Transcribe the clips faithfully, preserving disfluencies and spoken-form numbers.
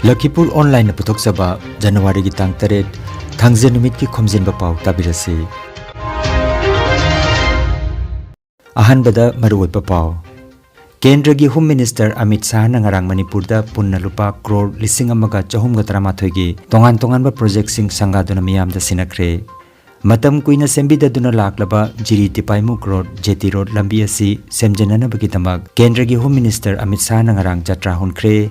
ꯂꯈꯤꯄꯨꯔ ꯑꯣꯟꯂꯥꯏꯟꯅ ꯄꯨꯊꯣꯛꯆꯕ ꯖꯅꯋꯥꯔꯤꯒꯤ ꯇꯥꯡ ꯇꯔꯦꯠ, ꯊꯥꯡꯖ ꯅꯨꯃꯤꯠꯀꯤ ꯈꯣꯝꯖꯤꯟꯕ ꯄꯥꯎ ꯇꯥꯕꯤꯔꯁꯤ꯫ ꯑꯍꯥꯟꯕꯗ ꯃꯔꯨꯑꯣꯏꯕ ꯄꯥꯎ꯫ ꯀꯦꯟꯗ꯭ꯔꯒꯤ ꯍꯣꯝ ꯃꯤꯅꯤꯁꯇꯔ ꯑꯃꯤꯠ ꯁꯥꯍꯅ ꯉꯔꯥꯡ ꯃꯅꯤꯄꯨꯔꯗ ꯄꯨꯟꯅ ꯂꯨꯄꯥ ꯀ꯭ꯔꯣꯔ ꯂꯤꯁꯤꯡ ꯑꯃꯒ ꯆꯍꯨꯝꯒ ꯇꯔꯥꯃꯥꯊꯣꯏꯒꯤ ꯇꯣꯉꯥꯟ ꯇꯣꯉꯥꯟꯕ ꯄ꯭ꯔꯣꯖꯦꯛꯁꯤꯡ ꯁꯪꯒꯥꯗꯨꯅ ꯃꯤꯌꯥꯝꯗ ꯁꯤꯟꯅꯈ꯭ꯔꯦ꯫ ꯃꯇꯝ ꯀꯨꯏꯅ ꯁꯦꯝꯕꯤꯗꯗꯨꯅ ꯂꯥꯛꯂꯕ ꯖꯤꯔꯤ ꯇꯤꯄꯥꯏꯃꯨꯛ ꯔꯣꯗ, ꯖꯦꯇꯤ ꯔꯣꯗ ꯂꯝꯕꯤ ꯑꯁꯤ ꯁꯦꯝꯖꯤꯟꯅꯅꯕꯒꯤꯗꯃꯛ ꯀꯦꯟꯗ꯭ꯔꯒꯤ ꯍꯣꯝ ꯃꯤꯅꯤꯁꯇꯔ ꯑꯃꯤꯠ ꯁꯥꯍꯅ ꯉꯔꯥꯡ ꯖꯇ꯭ꯔꯥ ꯍꯣꯟꯈ꯭ꯔꯦ꯫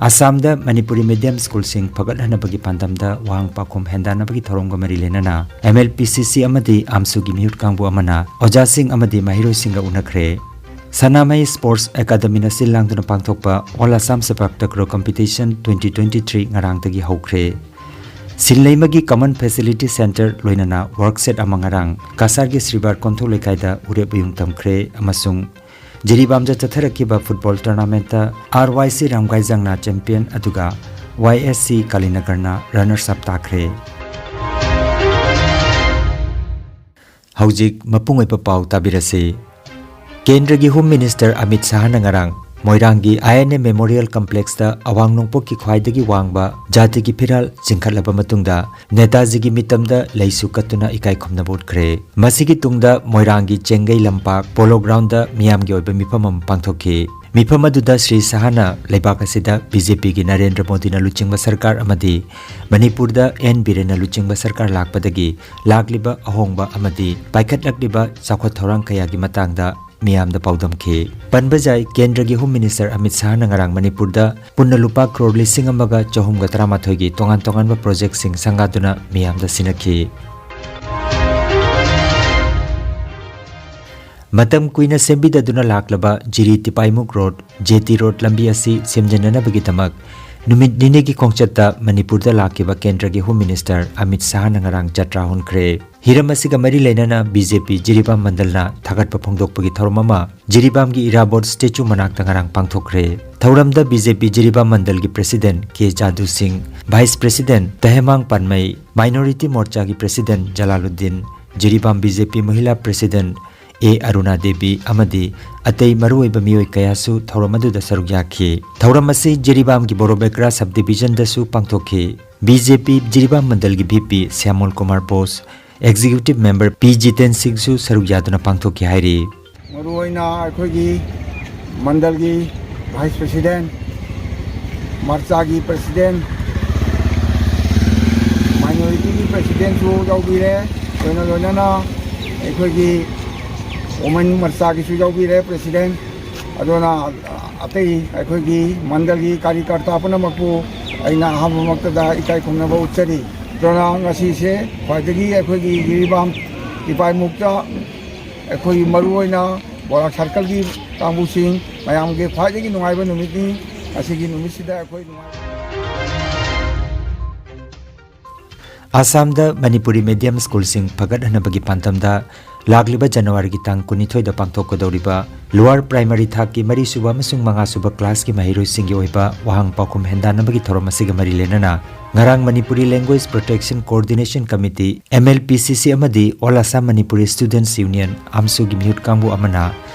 ꯑꯁꯥꯝꯗ ꯃꯅꯤꯄꯨꯔꯤ ꯃꯤꯗꯤꯌꯝ ꯁ꯭ꯀꯨꯜꯁꯤꯡ ꯐꯒꯠꯍꯟꯅꯕꯒꯤ ꯄꯥꯟꯗꯝꯗ ꯋꯥꯍꯪ ꯄꯥꯎꯈꯨꯝ ꯍꯦꯟꯗꯥꯟꯅꯕꯒꯤ ꯊꯧꯔꯝꯒ ꯃꯔꯤ ꯂꯩꯅꯅ ꯑꯦꯝ ꯑꯦꯜ ꯄꯤ ꯁꯤ ꯁꯤ ꯑꯃꯗꯤ ꯑꯥꯝꯁꯨꯒꯤ ꯃꯤꯍꯨꯠ ꯀꯥꯡꯕꯨ ꯑꯃꯅ ꯑꯣꯖꯥꯁꯤꯡ ꯑꯃꯗꯤ ꯃꯍꯩꯔꯣꯏꯁꯤꯡꯒ ꯎꯅꯈ꯭ꯔꯦ꯫ ꯁꯅꯥꯃꯍꯤ ꯁ꯭ꯄꯣꯔꯠꯁ ꯑꯦꯀꯥꯗꯃꯤꯅ ꯁꯤꯜ ꯂꯥꯡꯗꯨꯅ ꯄꯥꯡꯊꯣꯛꯄ All Assam Sepak Takraw Competition twenty twenty-three ꯉꯔꯥꯡꯗꯒꯤ ꯍꯧꯈ꯭ꯔꯦ꯫ ꯁꯤꯜꯂꯩꯃꯒꯤ Common Facility Centre ꯂꯣꯏꯅꯅ ꯋꯥꯔꯛꯁꯦꯠ ꯑꯃ ꯉꯔꯥꯡ ꯀꯁꯥꯔꯒꯤ ꯁ꯭ꯔꯤꯕꯥꯔ ꯀꯣꯟꯊꯧ ꯂꯩꯀꯥꯏꯗ ꯎꯔꯦꯞ ꯎꯌꯨꯡ ꯇꯝꯈ꯭ꯔꯦ ꯑꯃꯁꯨꯡ ꯖꯤꯔꯤꯕꯥꯝꯗ ꯆꯠꯊꯔꯛꯈꯤꯕ ꯐꯨꯠꯕꯣꯜ ꯇꯣꯔꯅꯥꯃꯦꯟꯠꯇ ꯑꯥꯔ ꯋꯥꯏ ꯁꯤ ꯔꯥꯝꯒꯥꯏꯖꯪꯅ ꯆꯦꯝꯄꯤꯌꯟ ꯑꯗꯨꯒ ꯋꯥꯏ ꯑꯦꯁ ꯁꯤ ꯀꯥꯂꯤꯅꯒꯔꯅ ꯔꯅꯔꯁ ꯑꯞ ꯇꯥꯈ꯭ꯔꯦ꯫ ꯍꯧꯖꯤꯛ ꯃꯄꯨꯡ ꯑꯣꯏꯕ ꯄꯥꯎ ꯇꯥꯕꯤꯔꯁꯤ꯫ ꯀꯦꯟꯗ꯭ꯔꯒꯤ ꯍꯣꯝ ꯃꯤꯅꯤꯁꯇꯔ ꯑꯃꯤꯠ ꯁꯥꯍꯅ ꯉꯔꯥꯡ ꯃꯣꯏꯔꯥꯡꯒꯤ ꯑꯥꯏ ꯑꯦꯟ ꯑꯦ ꯃꯦꯃꯣꯔꯤꯌꯦꯜ ꯀꯝꯄ꯭ꯂꯦꯛꯁꯇ ꯑꯋꯥꯡ ꯅꯣꯡꯄꯣꯛꯀꯤ ꯈ꯭ꯋꯥꯏꯗꯒꯤ ꯋꯥꯡꯕ ꯖꯥꯇꯤꯒꯤ ꯐꯤꯔꯥꯜ ꯆꯤꯡꯈꯠꯂꯕ ꯃꯇꯨꯡꯗ ꯅꯦꯇꯥꯖꯤꯒꯤ ꯃꯤꯇꯝꯗ ꯂꯩꯁꯨ ꯀꯠꯇꯨꯅ ꯏꯀꯥꯏ ꯈꯨꯝꯅꯕ ꯎꯠꯈ꯭ꯔꯦ꯫ ꯃꯁꯤꯒꯤ ꯇꯨꯡꯗ ꯃꯣꯏꯔꯥꯡꯒꯤ ꯆꯦꯡꯒꯩ ꯂꯝꯄꯥꯛ ꯄꯣꯂꯣ ꯒ꯭ꯔꯥꯎꯟꯗ ꯃꯤꯌꯥꯝꯒꯤ ꯑꯣꯏꯕ ꯃꯤꯐꯝ ꯑꯃ ꯄꯥꯡꯊꯣꯛꯈꯤ꯫ ꯃꯤꯐꯝ ꯑꯗꯨꯗ ꯁ꯭ꯔꯤ ꯁꯥꯍꯅ ꯂꯩꯕꯥꯛ ꯑꯁꯤꯗ ꯕꯤ ꯖꯦ ꯄꯤꯒꯤ ꯅꯔꯦꯟꯗ꯭ꯔ ꯃꯣꯗꯤꯅ ꯂꯨꯆꯤꯡꯕ ꯁꯔꯀꯥꯔ ꯑꯃꯗꯤ ꯃꯅꯤꯄꯨꯔꯗ ꯑꯦꯟ ꯕꯤꯔꯦꯟꯅ ꯂꯨꯆꯤꯡꯕ ꯁꯔꯀꯥꯔ ꯂꯥꯛꯄꯗꯒꯤ ꯂꯥꯛꯂꯤꯕ ꯑꯍꯣꯡꯕ ꯑꯃꯗꯤ ꯄꯥꯏꯈꯠꯂꯛꯂꯤꯕ ꯆꯥꯎꯈꯠ ꯊꯧꯔꯥꯡ ꯀꯌꯥꯒꯤ ꯃꯇꯥꯡꯗ ꯃꯤꯌꯥꯝꯗ ꯄꯥꯎꯗꯝꯈꯤ꯫ ꯄꯟꯕ ꯌꯥꯏ, ꯀꯦꯟꯗ꯭ꯔꯒꯤ ꯍꯣꯝ ꯃꯤꯅꯤꯁꯇꯔ ꯑꯃꯤꯠ ꯁꯥꯍꯅ ꯉꯔꯥꯡ ꯃꯅꯤꯄꯨꯔꯗ ꯄꯨꯟꯅ ꯂꯨꯄꯥ ꯀ꯭ꯔꯣꯔ ꯂꯤꯁꯤꯡ ꯑꯃꯒ ꯆꯍꯨꯝꯒ ꯇꯔꯥꯃꯥꯊꯣꯏꯒꯤ ꯇꯣꯉꯥꯟ ꯇꯣꯉꯥꯟꯕ ꯄ꯭ꯔꯣꯖꯦꯛꯁꯤꯡ ꯁꯪꯒꯥꯗꯨꯅ ꯃꯤꯌꯥꯝꯗ ꯁꯤꯟꯅꯈꯤ꯫ ꯃꯇꯝ ꯀꯨꯏꯅ ꯁꯦꯝꯕꯤꯗꯗꯨꯅ ꯂꯥꯛꯂꯕ ꯖꯤꯔꯤ ꯇꯤꯄꯥꯏꯃꯨꯛ ꯔꯣꯗ, ꯖꯦꯇꯤ ꯔꯣꯗ ꯂꯝꯕꯤ ꯑꯁꯤ ꯁꯦꯝꯖꯤꯟꯅꯅꯕꯒꯤꯗꯃꯛ ꯅꯨꯃꯤꯠ ꯅꯤꯅꯤꯒꯤ ꯈꯣꯡꯆꯠꯇ ꯃꯅꯤꯄꯨꯔꯗ ꯂꯥꯛꯈꯤꯕ ꯀꯦꯟꯗ꯭ꯔꯒꯤ ꯍꯣꯝ ꯃꯤꯅꯤꯁꯇꯔ ꯑꯃꯤꯠ ꯁꯥꯍꯅ ꯉꯔꯥꯡ ꯖꯇ꯭ꯔꯥ ꯍꯣꯟꯈ꯭ꯔꯦ꯫ ꯍꯤꯔꯝ ꯑꯁꯤꯒ ꯃꯔꯤ ꯂꯩꯅꯅ ꯕꯤ ꯖꯦ ꯄꯤ ꯖꯤꯔꯤꯕꯥꯝ ꯃꯟꯗꯜꯅ ꯊꯥꯒꯠꯄ ꯐꯣꯡꯗꯣꯛꯄꯒꯤ ꯊꯧꯔꯝ ꯑꯃ ꯖꯤꯔꯤꯕꯥꯝꯒꯤ ꯏꯔꯥꯕꯣꯠ ꯁ꯭ꯇꯦꯆꯨ ꯃꯅꯥꯛꯇ ꯉꯔꯥꯡ ꯄꯥꯡꯊꯣꯛꯈ꯭ꯔꯦ꯫ ꯊꯧꯔꯝꯗ ꯕꯤ ꯖꯦ ꯄꯤ ꯖꯤꯔꯤꯕꯥꯝ ꯃꯟꯗꯜꯒꯤ president K Jadu Singh, vice president Tahemang Panmei, minority ꯃꯣꯔꯆꯥꯒꯤ president Jalaluddin, Jiribam B J P Mahila president A Aruna Devi ꯑꯃꯗꯤ ꯑꯇꯩ ꯃꯔꯨꯑꯣꯏꯕ ꯃꯤꯑꯣꯏ ꯀꯌꯥꯁꯨ ꯊꯧꯔꯝ ꯑꯗꯨꯗ ꯁꯔꯨꯛ ꯌꯥꯈꯤ꯫ ꯊꯧꯔꯝ ꯑꯁꯤ ꯖꯤꯔꯤꯕꯥꯝꯒꯤ ꯕꯣꯔꯣꯕꯦꯀ꯭ꯔꯥ ꯁꯕ ꯗꯤꯕꯤꯖꯟꯗꯁꯨ ꯄꯥꯡꯊꯣꯛꯈꯤ꯫ ꯕꯤ ꯖꯦ ꯄꯤ ꯖꯤꯔꯤꯕꯥꯝ ꯃꯟꯗꯜꯒꯤ V P Syamol Kumar Bose, executive member P Jiten ꯁꯤꯡꯁꯨ ꯁꯔꯨꯛ ꯌꯥꯗꯨꯅ ꯄꯥꯡꯊꯣꯛꯈꯤ ꯍꯥꯏꯔꯤ꯫ ꯃꯔꯨꯑꯣꯏꯅ ꯑꯩꯈꯣꯏꯒꯤ ꯃꯟꯗꯜꯒꯤ ꯚꯥꯏꯁ ꯄ꯭ꯔꯁꯤꯗꯦꯟ, ꯃꯔꯆꯥꯒꯤ ꯄ꯭ꯔꯁꯤꯗꯦꯟ, ꯃꯥꯏꯅꯣꯔꯤꯇꯤꯒꯤ ꯄ꯭ꯔꯁꯤꯗꯦꯟꯁꯨ ꯌꯥꯎꯕꯤꯔꯦ, ꯂꯣꯏꯅ ꯂꯣꯏꯅꯅ ꯑꯩꯈꯣꯏꯒꯤ ꯋꯨꯃꯦꯟ ꯃꯔꯆꯥꯒꯤꯁꯨ ꯌꯥꯎꯕꯤꯔꯦ ꯄ꯭ꯔꯁꯤꯗꯦꯟ꯫ ꯑꯗꯨꯅ ꯑꯇꯩ ꯑꯩꯈꯣꯏꯒꯤ ꯃꯟꯗꯜꯒꯤ ꯀꯥꯔꯤꯀꯔꯇꯥ ꯄꯨꯝꯅꯃꯛꯄꯨ ꯑꯩꯅ ꯑꯍꯥꯟꯕꯃꯛꯇꯗ ꯏꯀꯥꯏ ꯈꯨꯝꯅꯕ ꯎꯠꯆꯔꯤ꯫ ꯑꯗꯨꯅ ꯉꯁꯤꯁꯦ ꯈ꯭ꯋꯥꯏꯗꯒꯤ ꯑꯩꯈꯣꯏꯒꯤ ꯖꯤꯔꯤꯕꯥꯝ ꯏꯄꯥꯏꯃꯨꯛꯇ ꯑꯩꯈꯣꯏꯒꯤ ꯃꯔꯨꯑꯣꯏꯅ ꯕꯣꯔꯥꯛ ꯁꯥꯔꯀꯜꯒꯤ ꯀꯥꯡꯕꯨꯁꯤꯡ ꯃꯌꯥꯝꯒꯤ ꯈ꯭ꯋꯥꯏꯗꯒꯤ ꯅꯨꯡꯉꯥꯏꯕ ꯅꯨꯃꯤꯠꯅꯤ꯫ ꯉꯁꯤꯒꯤ ꯅꯨꯃꯤꯠꯁꯤꯗ ꯑꯩꯈꯣꯏ ꯅꯨꯡꯉꯥꯏ꯫ ꯑꯁꯥꯝꯗ ꯃꯅꯤꯄꯨꯔꯤ ꯃꯦꯗꯤꯌꯝ ꯁ꯭ꯀꯨꯜꯁꯤꯡ ꯐꯒꯠꯍꯟꯅꯕꯒꯤ ꯄꯥꯟꯗꯝꯗ ꯂꯥꯛꯂꯤꯕ ꯖꯅꯋꯥꯔꯤꯒꯤ ꯇꯥꯡ ꯀꯨꯟꯅꯤꯊꯣꯏꯗ ꯄꯥꯡꯊꯣꯛꯀꯗꯧꯔꯤꯕ ꯂꯣꯋꯔ ꯄ꯭ꯔꯥꯏꯃꯔꯤ ꯊꯥꯛꯀꯤ ꯃꯔꯤꯁꯨꯕ ꯑꯃꯁꯨꯡ ꯃꯉꯥꯁꯨꯕ ꯀ꯭ꯂꯥꯁꯀꯤ ꯃꯍꯩꯔꯣꯏꯁꯤꯡꯒꯤ ꯑꯣꯏꯕ ꯋꯥꯍꯪ ꯄꯥꯎꯈꯨꯝ ꯍꯦꯟꯗꯥꯟꯅꯕꯒꯤ ꯊꯧꯔꯝ ꯑꯁꯤꯒ ꯃꯔꯤ ꯂꯩꯅꯅ ꯉꯔꯥꯡ Manipuri language protection coordination committee, M L P ꯁꯤ ꯁꯤ, ꯑꯃꯗꯤ ꯑꯣꯜ ꯑꯁꯥꯝ ꯃꯅꯤꯄꯨꯔꯤ ꯁ꯭ꯇꯨꯗꯦꯟꯠꯁ ꯌꯨꯅꯤꯌꯟ, ꯑꯝꯁꯨꯒꯤ ꯃꯤꯍꯨꯠ ꯀꯥꯡꯕꯨ ꯑꯃꯅ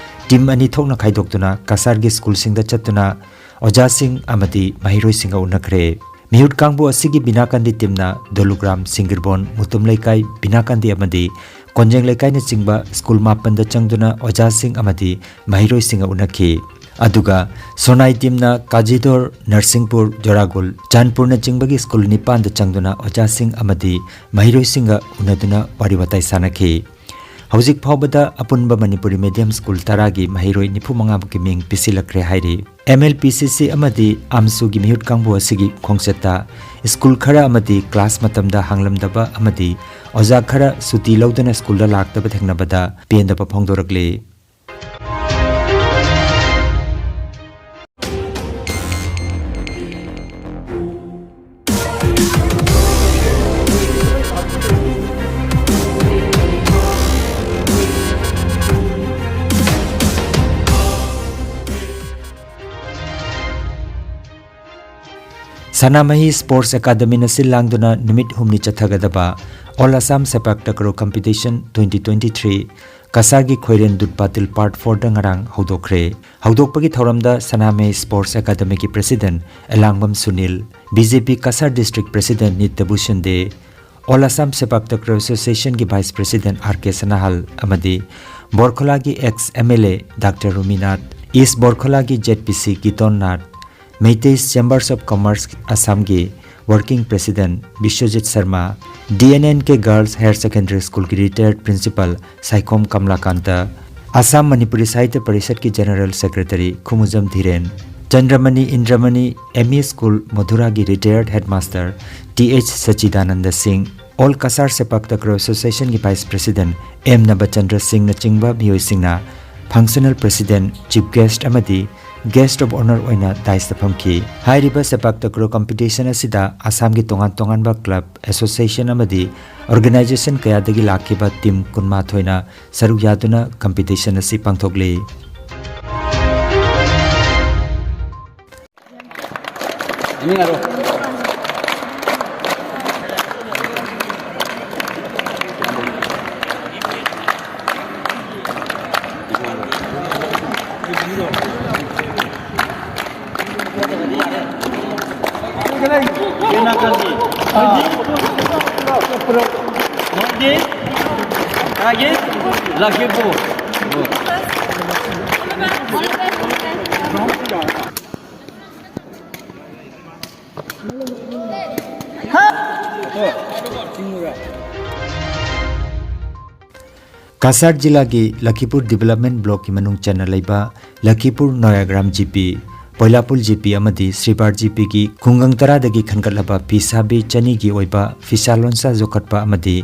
ꯇꯤꯝ ꯑꯅꯤ ꯊꯣꯛꯅ ꯈꯥꯏꯗꯣꯛꯇꯨꯅ ꯀꯁꯥꯔꯒꯤ ꯁ꯭ꯀꯨꯜꯁꯤꯡꯗ ꯆꯠꯇꯨꯅ ꯑꯣꯖꯥꯁꯤꯡ ꯑꯃꯗꯤ ꯃꯍꯩꯔꯣꯏꯁꯤꯡꯒ ꯎꯅꯈ꯭ꯔꯦ꯫ ꯃꯤꯍꯨꯠ ꯀꯥꯡꯕꯨ ꯑꯁꯤꯒꯤ ꯕꯤꯅꯥꯀꯥꯟꯗꯤ ꯇꯤꯝꯅ ꯗꯣꯂꯨꯒ꯭ꯔꯥꯝ, ꯁꯤꯡꯒꯤꯔꯕꯣꯟ, ꯃꯨꯇꯨꯝ ꯂꯩꯀꯥꯏ, ꯕꯤꯅꯥꯀꯥꯟꯗꯤ ꯑꯃꯗꯤ ꯀꯣꯟꯖꯦꯡ ꯂꯩꯀꯥꯏꯅꯆꯤꯡꯕ ꯁ꯭ꯀꯨꯜ ꯃꯥꯄꯟꯗ ꯆꯪꯗꯨꯅ ꯑꯣꯖꯥꯁꯤꯡ ꯑꯃꯗꯤ ꯃꯍꯩꯔꯣꯏꯁꯤꯡꯒ ꯎꯅꯈꯤ꯫ ꯑꯗꯨꯒ ꯁꯣꯅꯥꯏ ꯇꯤꯝꯅ ꯀꯥꯖꯤꯗꯣꯔ, ꯅꯔꯁꯤꯡꯄꯨꯔ, ꯖꯣꯔꯥꯒꯨꯜ, ꯆꯥꯟꯄꯨꯔꯅꯆꯤꯡꯕꯒꯤ ꯁ꯭ꯀꯨꯜ ꯅꯤꯄꯥꯟꯗ ꯆꯪꯗꯨꯅ ꯑꯣꯖꯥꯁꯤꯡ ꯑꯃꯗꯤ ꯃꯍꯩꯔꯣꯏꯁꯤꯡꯒ ꯎꯅꯗꯨꯅ ꯋꯥꯔꯤ ꯋꯥꯇꯥꯏ ꯁꯥꯟꯅꯈꯤ꯫ ꯍꯧꯖꯤꯛ ꯐꯥꯎꯕꯗ ꯑꯄꯨꯟꯕ ꯃꯅꯤꯄꯨꯔꯤ ꯃꯦꯗꯤꯌꯝ ꯁ꯭ꯀꯨꯜ ꯇꯔꯥꯒꯤ ꯃꯍꯩꯔꯣꯏ ꯅꯤꯐꯨ ꯃꯉꯥꯃꯨꯛꯀꯤ ꯃꯤꯡ ꯄꯤꯁꯤꯜꯂꯛꯈ꯭ꯔꯦ ꯍꯥꯏꯔꯤ꯫ ꯑꯦꯝ ꯑꯦꯜ ꯄꯤ ꯁꯤ ꯁꯤ ꯑꯃꯗꯤ ꯑꯝꯁꯨꯒꯤ ꯃꯤꯍꯨꯠ ꯀꯥꯡꯕꯨ ꯑꯁꯤꯒꯤ ꯈꯣꯡꯆꯠꯇ ꯁ꯭ꯀꯨꯜ ꯈꯔ ꯑꯃꯗꯤ ꯀ꯭ꯂꯥꯁ ꯃꯇꯝꯗ ꯍꯥꯡꯂꯝꯗꯕ ꯑꯃꯗꯤ ꯑꯣꯖꯥ ꯈꯔ ꯁꯨꯇꯤ ꯂꯧꯗꯨꯅ ꯁ꯭ꯀꯨꯜꯗ ꯂꯥꯛꯇꯕ ꯊꯦꯡꯅꯕꯗ ꯄꯦꯟꯗꯕ ꯐꯣꯡꯗꯣꯔꯛꯂꯤ꯫ ꯁꯅꯥꯃꯍꯤ ꯁ꯭ꯄꯣꯔꯠꯁ ꯑꯦꯀꯥꯗꯃꯤꯅ ꯁꯤꯜ ꯂꯥꯡꯗꯨꯅ ꯅꯨꯃꯤꯠ ꯍꯨꯝꯅꯤ ꯆꯠꯊꯒꯗꯕ all Assam sepak takraw competition twenty twenty three ꯀꯁꯥꯔꯒꯤ ꯈꯣꯏꯔꯦꯟ ꯗꯨꯠ ꯕꯥꯇꯤꯜ ꯄꯥꯔꯠ ꯐꯣꯔꯗ ꯉꯔꯥꯡ ꯍꯧꯗꯣꯛꯈ꯭ꯔꯦ꯫ ꯍꯧꯗꯣꯛꯄꯒꯤ ꯊꯧꯔꯝꯗ ꯁꯅꯥꯃꯍꯤ ꯁ꯭ꯄꯣꯔꯠꯁ ꯑꯦꯀꯥꯗꯃꯤꯒꯤ president Elangbam Sunil, B J P Cachar district president ꯅꯤꯠꯇꯕꯨ Sunde, all Assam sepak takraw ꯑꯦꯁꯣꯁꯤꯌꯦꯁꯟꯒꯤ vice president R K Sanahal ꯑꯃꯗꯤ ꯕꯣꯔꯈꯣꯂꯥꯒꯤ ex M L A doctor Ruminath, ꯏꯁ ꯕꯣꯔꯈꯣꯂꯥꯒꯤ Z P C Giton Nath, Meitei chambers of commerce ꯑꯁꯥꯝꯒꯤ ꯋꯥꯔꯀꯤꯡ ꯄ꯭ꯔꯦꯁꯤꯗꯦꯟꯠ ꯕꯤꯁ꯭ꯋꯖꯤꯠ ꯁꯔꯃ, ꯗꯤ N N K girls higher secondary ꯁ꯭ꯀꯨꯜꯒꯤ ꯔꯤꯇꯥꯌꯔꯗ principal Saikhom Kamalakanta, Assam Manipuri Sahitya ꯄꯔꯤꯁꯠꯀꯤ general secretary Khumujam Dhiren, Chandramani Indramani M E school ꯃꯣꯙꯨꯔꯥꯒꯤ ꯔꯤꯇꯥꯌꯔꯗ headmaster T H Sachidananda Singh, all Cachar sepak takraw ꯑꯦꯁꯣꯁꯤꯌꯦꯁꯟꯒꯤ vice president M Nabachandra ꯁꯤꯡꯅꯆꯤꯡꯕ ꯃꯤꯑꯣꯏꯁꯤꯡꯅ ꯐꯪꯁꯅꯦꯜ ꯄ꯭ꯔꯦꯁꯤꯗꯦꯟꯠ, ꯆꯤꯐ ꯒꯦꯁ꯭ꯠ ꯑꯃꯗꯤ ꯒꯦꯁ꯭ꯠ ꯑꯣꯐ ꯑꯣꯅꯔ ꯑꯣꯏꯅ ꯗꯥꯏꯁꯇ ꯐꯝꯈꯤ꯫ ꯍꯥꯏꯔꯤꯕ ꯁꯦꯄꯥꯛ ꯇꯀ꯭ꯔ ꯀꯝꯄꯤꯇꯤꯁꯟ ꯑꯁꯤꯗ ꯑꯁꯥꯝꯒꯤ ꯇꯣꯉꯥꯟ ꯇꯣꯉꯥꯟꯕ ꯀ꯭ꯂꯕ, ꯑꯦꯁꯣꯁꯤꯌꯦꯁꯟ ꯑꯃꯗꯤ ꯑꯣꯔꯒꯅꯥꯏꯖꯦꯁꯟ ꯀꯌꯥꯗꯒꯤ ꯂꯥꯛꯈꯤꯕ ꯇꯤꯝ ꯀꯨꯟꯃꯥꯊꯣꯏꯅ ꯁꯔꯨꯛ ꯌꯥꯗꯨꯅ ꯀꯝꯄꯤꯇꯤꯁꯟ ꯑꯁꯤ ꯄꯥꯡꯊꯣꯛꯂꯤ꯫ ꯀꯁꯥꯔ ꯖꯤꯂꯥꯒꯤ ꯂꯈꯤꯄꯨꯔ ꯗꯤꯚꯦꯂꯞꯃꯦꯟꯠ ꯕ꯭ꯂꯣꯛꯀꯤ ꯃꯅꯨꯡ ꯆꯟꯅ ꯂꯩꯕ ꯂꯈꯤꯄꯨꯔ ꯅꯣꯌꯥꯒ꯭ꯔꯥꯝ ꯖꯤ ꯄꯤ, ꯄꯣꯏꯂꯥꯄꯨꯜ ꯖꯤ ꯄꯤ ꯑꯃꯗꯤ ꯁ꯭ꯔꯤꯕꯥꯔ ꯖꯤ ꯄꯤꯒꯤ ꯈꯨꯡꯒꯪ ꯇꯔꯥꯗꯒꯤ ꯈꯟꯒꯠꯂꯕ ꯐꯤ ꯁꯥꯕꯤ ꯆꯅꯤꯒꯤ ꯑꯣꯏꯕ ꯐꯤꯁꯥ ꯂꯣꯟꯁꯥ ꯌꯣꯛꯈꯠꯄ ꯑꯃꯗꯤ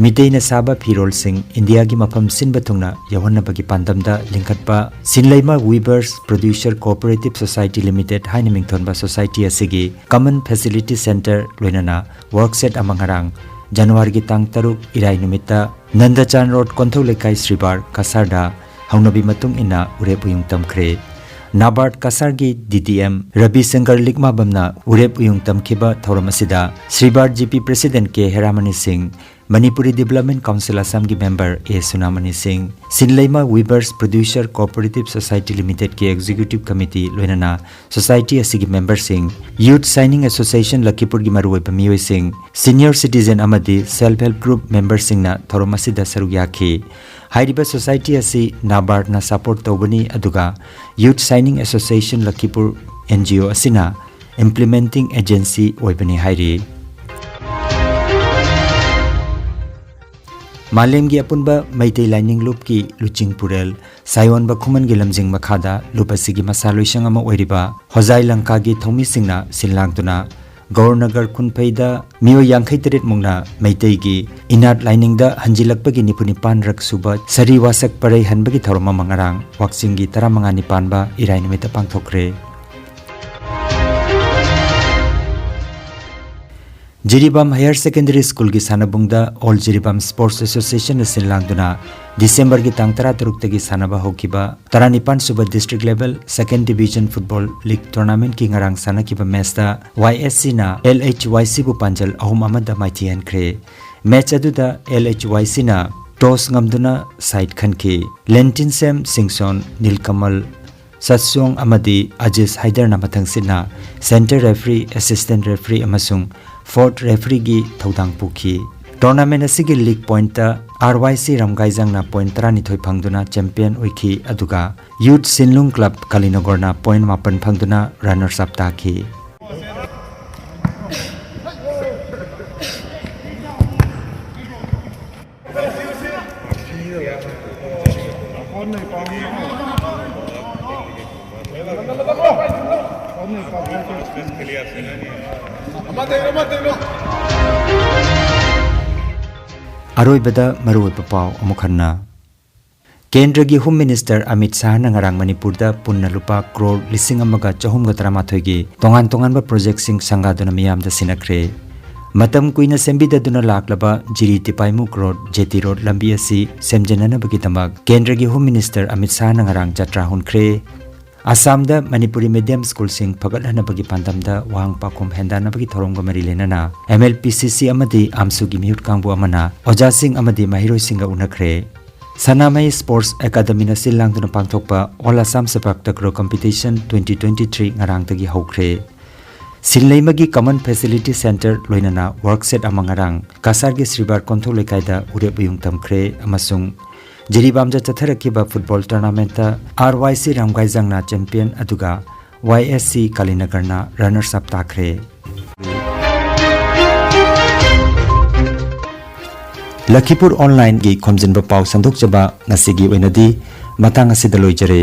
ꯃꯤꯇꯩꯅ ꯁꯥꯕ ꯐꯤꯔꯣꯜꯁꯤꯡ ꯏꯟꯗꯤꯌꯥꯒꯤ ꯃꯐꯝ ꯁꯤꯟꯕ ꯊꯨꯡꯅ ꯌꯧꯍꯟꯅꯕꯒꯤ ꯄꯥꯟꯗꯝꯗ ꯂꯤꯡꯈꯠꯄ ꯁꯤꯟꯂꯩꯃ weavers producer cooperative society limited ꯍꯥꯏꯅ ꯃꯤꯡꯊꯣꯟꯕ ꯁꯣꯁꯥꯏꯇꯤ ꯑꯁꯤꯒꯤ ꯀꯃꯟ ꯐꯦꯁꯤꯂꯤꯇꯤ ꯁꯦꯟꯇꯔ ꯂꯣꯏꯅꯅ ꯋꯥꯔꯛꯁꯦꯠ ꯑꯃ ꯉꯔꯥꯡ ꯖꯅꯋꯥꯔꯤꯒꯤ ꯇꯥꯡ ꯇꯔꯨꯛ ꯏꯔꯥꯏ ꯅꯨꯃꯤꯠꯇ ꯅꯟꯗꯆꯥꯟ ꯔꯣꯗ, ꯀꯣꯟꯊꯧ ꯂꯩꯀꯥꯏ, ꯁ꯭ꯔꯤꯕꯥꯔ ꯀꯁꯥꯔꯗ ꯍꯧꯅꯕꯤ ꯃꯇꯨꯡ ꯏꯟꯅ ꯎꯔꯦꯞ ꯎꯌꯨꯡ ꯇꯝꯈ꯭ꯔꯦ꯫ ꯅꯥꯕꯥꯔꯗ ꯀꯁꯥꯔꯒꯤ D D M Rabi Shankar ꯂꯤꯛꯃꯥꯕꯝꯅ ꯎꯔꯦꯞ ꯎꯌꯨꯡ ꯇꯝꯈꯤꯕ ꯊꯧꯔꯝ ꯑꯁꯤꯗ Sribar G P president K Heramani Singh, Manipuri development council ꯑꯁꯥꯝꯒꯤ member A Sunamani Singh, Sinleima weavers producer cooperative society ꯂꯤꯃꯤꯇꯦꯗꯀꯤ ꯑꯦꯛꯖꯤꯀ꯭ꯌꯨꯇꯤꯚ ꯀꯃꯤꯇꯤ, ꯂꯣꯏꯅꯅ ꯁꯣꯁꯥꯏꯇꯤ ꯑꯁꯤꯒꯤ ꯃꯦꯝꯕꯔꯁꯤꯡ, ꯌꯨꯊ ꯁꯥꯏꯅꯤꯡ ꯑꯦꯁꯣꯁꯤꯌꯦꯁꯟ ꯂꯈꯤꯄꯨꯔꯒꯤ ꯃꯔꯨꯑꯣꯏꯕ ꯃꯤꯑꯣꯏꯁꯤꯡ, ꯁꯤꯅꯤꯌꯔ ꯁꯤꯇꯤꯖꯦꯟ ꯑꯃꯗꯤ ꯁꯦꯜꯐ ꯍꯦꯜꯞ ꯒ꯭ꯔꯨꯞ ꯃꯦꯝꯕꯔꯁꯤꯡꯅ ꯊꯧꯔꯝ ꯑꯁꯤꯗ ꯁꯔꯨꯛ ꯌꯥꯈꯤ꯫ ꯍꯥꯏꯔꯤꯕ ꯁꯣꯁꯥꯏꯇꯤ ꯑꯁꯤ ꯅꯥꯕꯥꯔꯗꯅ ꯁꯄꯣꯔꯠ ꯇꯧꯕꯅꯤ, ꯑꯗꯨꯒ youth shining association Lakhipur, N G O, ꯑꯁꯤꯅ ꯏꯝꯄ꯭ꯂꯤꯃꯦꯟꯇꯤꯡ ꯑꯦꯖꯦꯟꯁꯤ ꯑꯣꯏꯕꯅꯤ ꯍꯥꯏꯔꯤ꯫ ꯃꯥꯂꯦꯝꯒꯤ ꯑꯄꯨꯟꯕ ꯃꯩꯇꯩ ꯂꯥꯏꯅꯤꯡ ꯂꯨꯞꯀꯤ ꯂꯨꯆꯤꯡ ꯄꯨꯔꯦꯜ ꯁꯥꯌꯣꯟꯕ ꯈꯨꯃꯟꯒꯤ ꯂꯝꯖꯤꯡ ꯃꯈꯥꯗ ꯂꯨꯞ ꯑꯁꯤꯒꯤ ꯃꯁꯥ ꯂꯣꯏꯁꯪ ꯑꯃ ꯑꯣꯏꯔꯤꯕ ꯍꯣꯖꯥꯏ ꯂꯪꯀꯥꯒꯤ ꯊꯧꯃꯤꯁꯤꯡꯅ ꯁꯤꯜ ꯂꯥꯡꯗꯨꯅ ꯒꯧꯔꯅꯒꯔ ꯈꯨꯟꯐꯩꯗ ꯃꯤꯑꯣꯏ ꯌꯥꯡꯈꯩ ꯇꯔꯦꯠ ꯃꯨꯛꯅ ꯃꯩꯇꯩꯒꯤ ꯏꯅꯥꯠ ꯂꯥꯏꯅꯤꯡꯗ ꯍꯟꯖꯤꯜꯂꯛꯄꯒꯤ ꯅꯤꯐꯨ ꯅꯤꯄꯥꯟ ꯔꯛ ꯁꯨꯕ ꯁꯔꯤ ꯋꯥꯁꯛ ꯄꯔꯩ ꯍꯟꯕꯒꯤ ꯊꯧꯔꯝ ꯑꯃ ꯉꯔꯥꯡ ꯋꯥꯛꯆꯤꯡꯒꯤ ꯇꯔꯥꯃꯉꯥꯅꯤ ꯄꯥꯟꯕ ꯏꯔꯥꯏ ꯅꯨꯃꯤꯠꯇ ꯄꯥꯡꯊꯣꯛꯈ꯭ꯔꯦ꯫ ꯖꯤꯔꯤꯕꯥꯝ ꯍꯥꯌꯔ ꯁꯦꯀꯦꯟꯗꯔꯤ ꯁ꯭ꯀꯨꯜꯒꯤ ꯁꯥꯟꯅꯕꯨꯡꯗ ꯑꯣꯜ ꯖꯤꯔꯤꯕꯥꯝ ꯁ꯭ꯄꯣꯔꯠꯁ ꯑꯦꯁꯣꯁꯤꯌꯦꯁꯟꯅ ꯁꯤꯟ ꯂꯥꯡꯗꯨꯅ ꯗꯤꯁꯦꯝꯕꯔꯒꯤ ꯇꯥꯡ ꯇꯔꯥꯇꯔꯨꯛꯇꯒꯤ ꯁꯥꯟꯅꯕ ꯍꯧꯈꯤꯕ ꯇꯔꯥꯅꯤꯄꯥꯟ ꯁꯨꯕ ꯗꯤꯁꯇ꯭ꯔꯤꯛ ꯂꯦꯚꯦꯜ ꯁꯦꯀꯦꯟ ꯗꯤꯚꯤꯖꯟ ꯐꯨꯠꯕꯣꯜ ꯂꯤꯒ ꯇꯣꯔꯅꯥꯃꯦꯟꯠꯀꯤ ꯉꯔꯥꯡ ꯁꯥꯟꯅꯈꯤꯕ ꯃꯦꯆꯇ ꯋꯥꯏ ꯑꯦꯁ ꯁꯤꯅ ꯑꯦꯜ ꯑꯩꯆ ꯋꯥꯏ ꯁꯤꯕꯨ ꯄꯥꯟꯖꯜ ꯑꯍꯨꯝ ꯑꯃꯗ ꯃꯥꯏꯊꯤꯍꯟꯈ꯭ꯔꯦ꯫ ꯃꯦꯆ ꯑꯗꯨꯗ ꯑꯦꯜ ꯑꯩꯆ ꯋꯥꯏ ꯁꯤꯅ ꯇꯣꯁ ꯉꯝꯗꯨꯅ ꯁꯥꯏꯠ ꯈꯟꯈꯤ꯫ ꯂꯦꯟꯇꯤꯟꯁꯦꯝ, ꯁꯤꯡꯁꯣꯟ, ꯅꯤꯜꯀꯃꯜ, ꯁꯠꯁꯣꯡ ꯑꯃꯗꯤ ꯑꯖꯤꯁ ꯍꯥꯏꯗꯔꯅ ꯃꯊꯪꯁꯤꯠꯅ ꯁꯦꯟꯇꯔ ꯔꯦꯐ꯭ꯔꯤ, ꯑꯦꯁꯤꯁꯇꯦꯟꯠ ꯔꯦꯐ꯭ꯔꯤ ꯑꯃꯁꯨꯡ ꯐꯣꯔꯠ ꯔꯦꯐ꯭ꯔꯤꯒꯤ ꯊꯧꯗꯥꯡ ꯄꯨꯈꯤ꯫ ꯇꯣꯔꯅꯥꯃꯦꯟ ꯑꯁꯤꯒꯤ ꯂꯤꯒ ꯄꯣꯏꯟꯠꯇ ꯑꯥꯔ ꯋꯥꯏ ꯁꯤ ꯔꯝꯒꯥꯏꯖꯪꯅ ꯄꯣꯏꯟꯠ ꯇꯔꯥꯅꯤꯊꯣꯏ ꯐꯪꯗꯨꯅ ꯆꯦꯝꯄꯤꯌꯟ ꯑꯣꯏꯈꯤ, ꯑꯗꯨꯒ ꯌꯨꯠ ꯁꯤꯟꯂꯨꯡ ꯀ꯭ꯂꯕ ꯀꯥꯂꯤꯅꯒꯔꯅ ꯄꯣꯏꯟꯠ ꯃꯥꯄꯟ ꯐꯪꯗꯨꯅ ꯔꯟꯅꯔꯁ ꯑꯞ ꯇꯥꯈꯤ꯫ ꯑꯔꯣꯏꯕꯗ ꯃꯔꯨꯑꯣꯏꯕ ꯄꯥꯎ ꯑꯃꯨꯛ ꯍꯟꯅ꯫ ꯀꯦꯟꯗ꯭ꯔꯒꯤ ꯍꯣꯝ ꯃꯤꯅꯤꯁꯇꯔ ꯑꯃꯤꯠ ꯁꯥꯍꯅ ꯉꯔꯥꯡ ꯃꯅꯤꯄꯨꯔꯗ ꯄꯨꯟꯅ ꯂꯨꯄꯥ ꯀ꯭ꯔꯣꯔ ꯂꯤꯁꯤꯡ ꯑꯃꯒ ꯆꯍꯨꯝꯒ ꯇꯔꯥꯃꯥꯊꯣꯏꯒꯤ ꯇꯣꯉꯥꯟ ꯇꯣꯉꯥꯟꯕ ꯄ꯭ꯔꯣꯖꯦꯛꯁꯤꯡ ꯁꯪꯒꯥꯗꯨꯅ ꯃꯤꯌꯥꯝꯗ ꯁꯤꯟꯅꯈ꯭ꯔꯦ꯫ ꯃꯇꯝ ꯀꯨꯏꯅ ꯁꯦꯝꯕꯤꯗꯗꯨꯅ ꯂꯥꯛꯂꯕ ꯖꯤꯔꯤ ꯇꯤꯄꯥꯏꯃꯨ ꯀ꯭ꯔꯣꯠ ꯖꯦꯇꯤ ꯔꯣꯗ ꯂꯝꯕꯤ ꯑꯁꯤ ꯁꯦꯝꯖꯤꯟꯅꯅꯕꯒꯤꯗꯃꯛ ꯀꯦꯟꯗ꯭ꯔꯒꯤ ꯍꯣꯝ ꯃꯤꯅꯤꯁꯇꯔ ꯑꯃꯤꯠ ꯁꯥꯍꯅ ꯉꯔꯥꯡ ꯖꯇ꯭ꯔꯥ ꯍꯨꯟꯈ꯭ꯔꯦ꯫ ꯑꯁꯥꯝꯗ ꯃꯅꯤꯄꯨꯔꯤ medium schoolꯁꯤꯡ ꯐꯒꯠꯍꯟꯅꯕꯒꯤ ꯄꯥꯟꯗꯝꯗ ꯋꯥꯍꯪ ꯄꯥꯎꯈꯨꯝ ꯍꯦꯟꯗꯥꯟꯅꯕꯒꯤ ꯊꯧꯔꯝꯒ ꯃꯔꯤ ꯂꯩꯅꯅ M L P C C ꯑꯃꯗꯤ AMSUꯒꯤ ꯃꯤꯍꯨꯠ ꯀꯥꯡꯕꯨ ꯑꯃꯅ ꯑꯣꯖꯥꯁꯤꯡ ꯑꯃꯗꯤ ꯃꯍꯩꯔꯣꯏꯁꯤꯡꯒ ꯎꯅꯈ꯭ꯔꯦ꯫ ꯁꯅꯥꯃꯍꯤ Sports Academyꯅ ꯁꯤꯜ ꯂꯥꯡꯗꯨꯅ ꯄꯥꯡꯊꯣꯛꯄ All Assam Sepak Takraw Competition twenty twenty-three ꯉꯔꯥꯡꯗꯒꯤ ꯍꯧꯈ꯭ꯔꯦ꯫ ꯁꯤꯟꯂꯩꯃꯒꯤ Common Facility Centre ꯂꯣꯏꯅꯅ work shed ꯑꯃ ꯉꯔꯥꯡ ꯀꯁꯥꯔꯒꯤ ꯁ꯭ꯔꯤꯕꯥꯔ ꯀꯣꯟꯊꯧ ꯂꯩꯀꯥꯏꯗ ꯎꯔꯦꯞ ꯎꯌꯨꯡ ꯇꯝꯈ꯭ꯔꯦ ꯑꯃꯁꯨꯡ ꯖꯤꯔꯤꯕꯥꯝꯗ ꯆꯠꯊꯔꯛꯈꯤꯕ football tournamentꯇ R Y C ꯔꯥꯝꯒꯥꯏꯖꯪꯅ champion ꯑꯗꯨꯒ Y S C ꯀꯥꯂꯤꯅꯒꯔꯅ runners up ꯇꯥꯈ꯭ꯔꯦ꯫ ꯂꯈꯤꯄꯨꯔ Onlineꯒꯤ ꯈꯣꯝꯖꯤꯟꯕ ꯄꯥꯎ ꯁꯟꯗꯣꯛꯆꯕ ꯉꯁꯤꯒꯤ ꯑꯣꯏꯅꯗꯤ ꯃꯇꯥꯡ ꯑꯁꯤꯗ ꯂꯣꯏꯖꯔꯦ꯫